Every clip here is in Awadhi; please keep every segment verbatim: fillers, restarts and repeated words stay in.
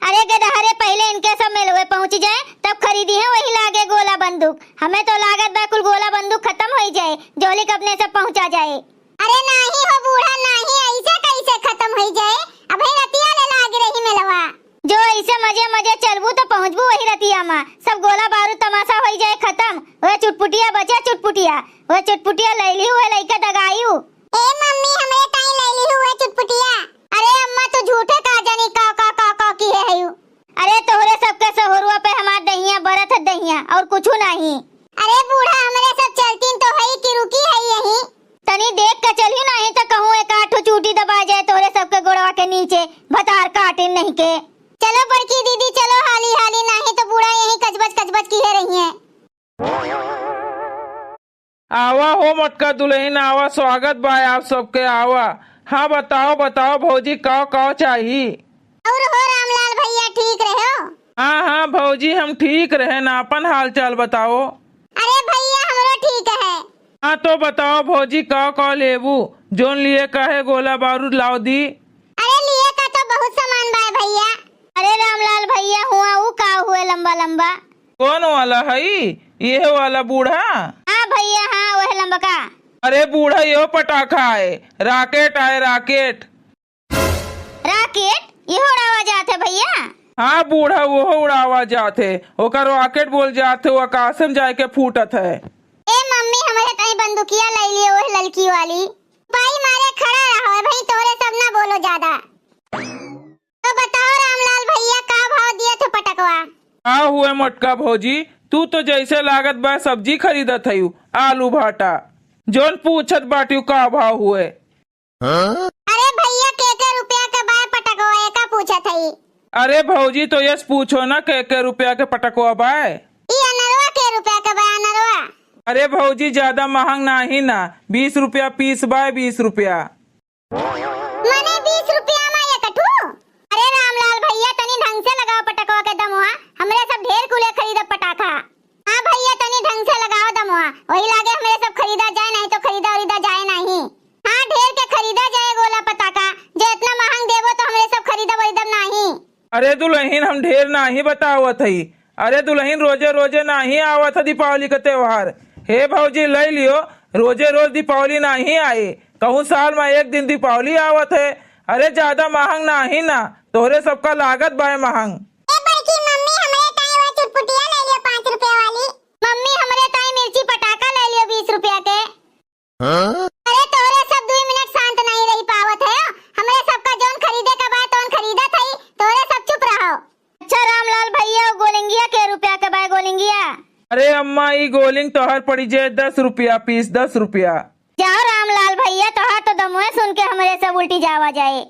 अरे गदहरे, पहिले इनके सब मेलवे पहुँच जाए, तब खरीदी है वही लागे गोला बंदूक। हमें तो लागत बा कुल गोला बंदूक खतम होइ जाए, जोलिक अपने सब पहुँचा जाए। अरे नाही हो बूढ़ा, नाही, ऐसे कैसे खतम होइ जाए? अबे रतिया ले लाग रही मेलवा। जो ऐसे मजे मजे चलबू तो पहुँचबू वही रतिया मा, सब गोला बारूद तमाशा होइ जाए खतम। वह चुटपुटिया बचे चुटपुटिया, वह चुटपुटिया लैली, वह लइका दगायू। ए मम्मी, हमरे ताई लैली हुए चुटपुटिया। अरे अम्मा, तू झूठे का जानी का, का, का, का की है हयू। अरे तोहरे सबके सहुरुआ पे हमार दहिया बरत है दहिया, और कुछु नाही। अरे बूढ़ा, हमरे सब चलतीन तो हई कि रुकी है यहीं। तनी देख के चली, नाही तो कहूँ एक आठ ठो चूटी दबा जाए तोहरे सबके गोड़वा के नीचे, भतार काटिन नहीं के। चलो बड़की दीदी, चलो हाली हाली, नाही तो बूढ़ा यहीं कचबच कचबच किहे रही है। आवा हो मोटका दुलहिन, आवा, स्वागत बा आप सबके, आवा। हाँ, बताओ, बताओ भौजी, काव, काव चाही? और हो रामलाल भैया, ठीक रहो? हाँ, हाँ भौजी, हम ठीक रहेन, आपन हाल चाल बताओ। अरे भैया, हमरो ठीक है। हाँ, तो बताओ भौजी, काव, काव लेबू? जोन लिए कहे गोला बारूद लाव दी। अरे लिए का तो बहुत सामान बा भैया। अरे रामलाल भैया, हुआ ऊ काव हुए लंबा लंबा? कौन वाला हई? यह वाला बूढ़ा? हाँ भैया, हाँ, वह लंबका। अरे बूढ़ा, यो पटाखा आए, राकेट आए, राकेट। राकेट? इहो उड़ावा जात है भैया? हाँ बूढ़ा, ओहो उड़ावा जात है, ओकर राकेट बोल जात है, वो आकाश में जाए के फूटत है। ए मम्मी, हमरे ताई बंदूकिया लै लियो, वह ललकी वाली। भाई मारे खड़ा रहो, ए भाई तोरे सब ना बोलो ज्यादा। तो बताओ रामलाल भैया, का भाव दिए थे पटकवा? का हुए मोटका भौजी, तू तो जैसे लागत बा सब्जी खरीदत हयू, आलू भाटा। जोन पूछत बाटियो का भाव हुए? अरे भैया, के के रुपया के बाय पटकवा, एका पूछत हई। अरे भौजी, तो यस पूछो ना, के के रुपया के पटकवा बाय? ई अनरवा के रुपया के बाय, अनरवा? अरे भौजी, ज्यादा महंग नाही ना, बीस रुपया पीस बाय, बीस रुपया। मने बीस रुपया मा एक ठू? अरे रामलाल भैया, तनी ढंग से लगाओ पटकवा के दमवा, हमरे सब ढेर कुले खरीदब पटाखा। हाँ भैया, तनी ढंग से लगाओ दमवा, वही लागे हमरे सब खरीदा जाए, नाही तो खरीदा उरीदा जाए नाही। हाँ, ढेर के खरीदा जाए गोला पटाखा, जे इतना महंग देबो तो हमरे सब खरीदब उरीदब नाही। अरे दुलहिन, हम ढेर नाही बतावत हई, अरे दुलहिन, रोजे रोजे नाही आवत ह दीपावली क त्योहार। हे भौजी, लै लियो, रोजे रोज दीपावली नाही आए, कहूँ साल मा एक दिन दीपावली आवत है। अरे ज्यादा महंग नाही ना, तोहरे सबका लागत बाय महंग। ए बड़की मम्मी, हमरे ताई वो चुटपुटिया लै लियो पाँच रुपया वाली। मम्मी, हमरे ताई मिर्ची पटाखा लै लियो बीस रुपया के। अरे तोहरे सब दुई मिनट शांत नाही रही पावत है। हमरे सबका जौन खरीदे का बाय तौन खरीदत हई, तोहरे सब चुप रहो। अच्छा रामलाल भैया, गोलिंगिया के रुपया के बाय गोलिंगिया? अरे अम्मा, ई गोलिंग तोहर पड़ी जे दस रुपया पीस, दस रुपया। जाओ रामलाल भैया, तोहार तो दमुए सुन के हमरे सब उल्टी जावा जाए।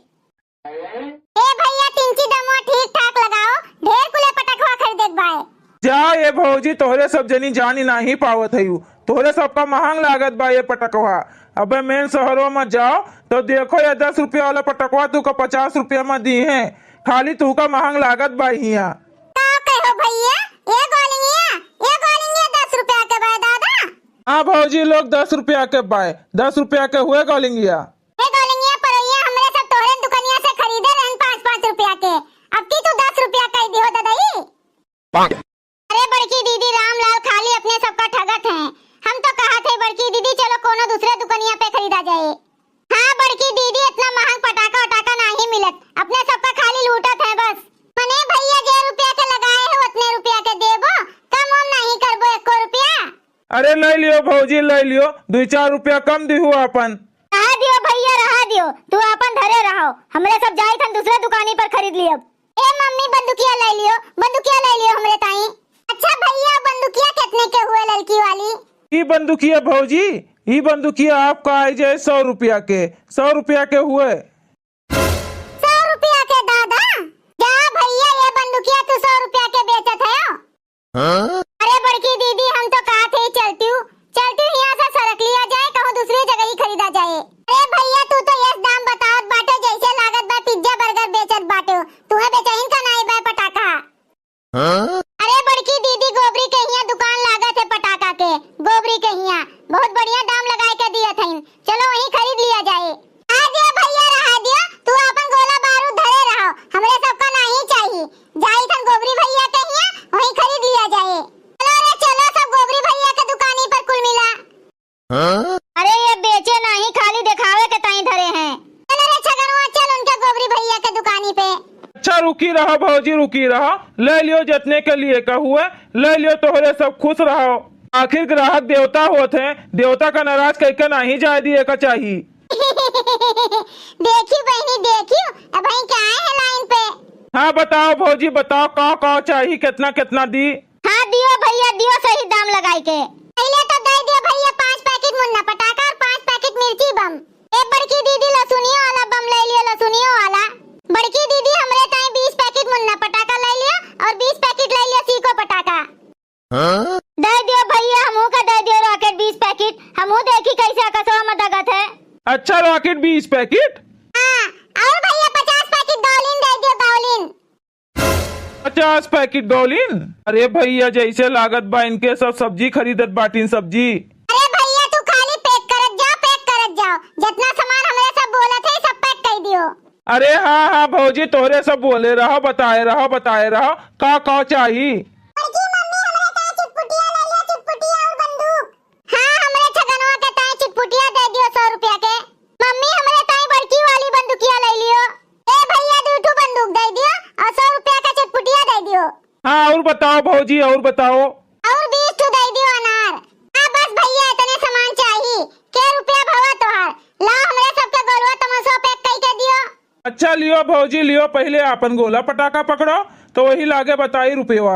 ए भैया, तिनची दमुआ ठीक ठाक लगाओ, ढेर कुले पटखवा खरीदे के बाय। जा ए भौजी, तोहरे सब जनी जानी नाही पावत हयू, तोहरे सबका महंग लागत बा ये पटकवा। अबे मेन शहरो में जाओ तो देखो, ये दस रुपया वाला पटकवा तू का पचास रुपया में दी है, खाली तू का महंग लागत बा हिया। का कहो भैया, ये गोलिंगिया, ये गोलिंगिया दस रुपया के बाय दादा। हाँ भौजी लोग, दस रुपया के बाय, दस रुपया के हुए गोलिंगिया। ए गोलिंगिया परैया, हमरे सब तोहरे दुकनिया से खरीदे रहन पाँच पाँच रुपया के, अब की तू दस रुपया कह दिहो ददई। अरे बड़की दीदी, रामलाल खाली अपने सबका ठगत हैं। हम तो कहत है बड़की दीदी, चलो कोनो दूसरे दुकनिया पे खरीदा जाए। हाँ बड़की दीदी, इतना महंग पटाखा वटाखा नाही मिलत, अपने सबका खाली लूटत है बस। मने भैया, जे रुपया के लगाए हो उतने रुपया के देबो, कम वम नाही करबो एको रुपया। अरे लै लियो भौजी, लै लियो, दुई चार रुपया कम दिहु आपन। रहा दियो भैया, रहा दियो, तू आपन धरे रहो, हमरे सब जाइत हन दूसरे दुकानी पर खरीद लियब। ए मम्मी, बंदुकिया लै लियो, बंदुकिया लै लियो हमरे ताई। अच्छा भैया, बंदुकिया कितने के हुए ललकी वाली? ई बंदुकिया भौजी, ई बंदुकिया आपका आई जाए सौ रुपया के, सौ रुपया के हुए। सौ रुपया के दादा? जा भैया, ये बंदुकिया तू सौ रुपया के बेचत है? हाँ? अरे बड़की दीदी, हम तो कहत है चलती हूँ, चलती हूँ यहाँ से सरक लिया जाए, कहूँ दूसरी जगह ही खरीदा जाए। अरे भैया, तू तो यस दाम बतावत बाटे जैसे लागत बा पिज्जा बर्गर बेचत बाटे, तुहे बेचहिन का नाई बा पटाखा। हाँ? अरे बड़की दीदी, गोबरी के हियाँ दुकान लागत है पटाखा के, गोबरी के हियाँ बहुत बढ़िया दाम लगाए के दियत हईन, चलो वहीं खरीद लिया जाए। आ दियो भैया, रहा रहो भौजी, रुकी रहो, ले लियो जतने के लिए कहुए, ले लियो, तोहरे सब खुश रहो। आखिर ग्राहक देवता होत है, देवता का नाराज कइके नाहीं जाए दिए का चाही। देखी बहिनी, देखी, अबहीं का आए हैं लाइन पे। हाँ बताओ भौजी, बताओ का का चाही, केतना केतना दी? हाँ दियो भइया, दियो, सही दाम लगाई के। पहिले तो दे दियो भइया पाँच पैकेट मुन्ना पटाखा और पाँच पैकेट मिर्ची बम। ए बड़की दीदी, लसुनियो वाला बम ले लियो, लसुनियो वाला। बड़की दीदी, हमरे ताई बीस पैकेट मुन्ना पटाखा ले लियो और बीस पैकेट ले लियो सीको पटाखा। दे दियो भइया, हमहू का दे दियो रॉकेट बीस पैकेट, हमहू देखी कैसे आकाशवा में दगत है। अच्छा, रॉकेट बीस पैकेट? हाँ, और भइया पचास पैकेट गौलिन दे दियो, गौलिन। पचास पैकेट गौलिन? अरे भइया, जैसे लागत बा इनके सब सब्जी खरीदत बाटिन, सब्जी। अरे भइया, तू खाली पैक करत जाओ, पैक करत जाओ, जितना सामान हमरे सब बोलत है सब पैक कर दियो। अरे हाँ हाँ भौजी, तोहरे सब बोले रहो, बताए रहो, बताए रहो, का का चाही? बड़की मम्मी, हमरे ताई चुटपुटिया ले लियो, चुटपुटिया और बंदूक। हाँ, हमरे छगनवा के ताई चुटपुटिया दे दियो सौ रुपया के। मम्मी, हमरे ताई बड़की वाली बंदूकिया ले लियो। ए भइया, दू ठू बंदूक दे दियो और सौ रुपया का चुटपुटिया दे दियो। हाँ, और बताओ भौजी, और बताओ। और बीस ठू दे दियो अनार। हाँ बस भइया, इतने सामान चाही। के रुपया भवा तोहार? लाओ, हमरे सबके गोलवा तमसवा पैक कई के दियो। अच्छा लियो भौजी, लियो, पहिले आपन गोला पटाखा पकड़ो, तो वही लागे बताई रुपयवा।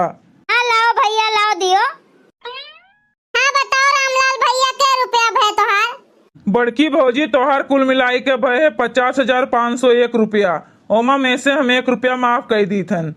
हाँ लाओ भइया, लाओ दियो। हाँ बताओ रामलाल भइया, के रुपया भय तोहार? बड़की भौजी, तोहार कुल मिलाई के भय है पचास हजार पाँच सौ एक रुपया। ओमा में से हम एक रुपया माफ कई दीथन।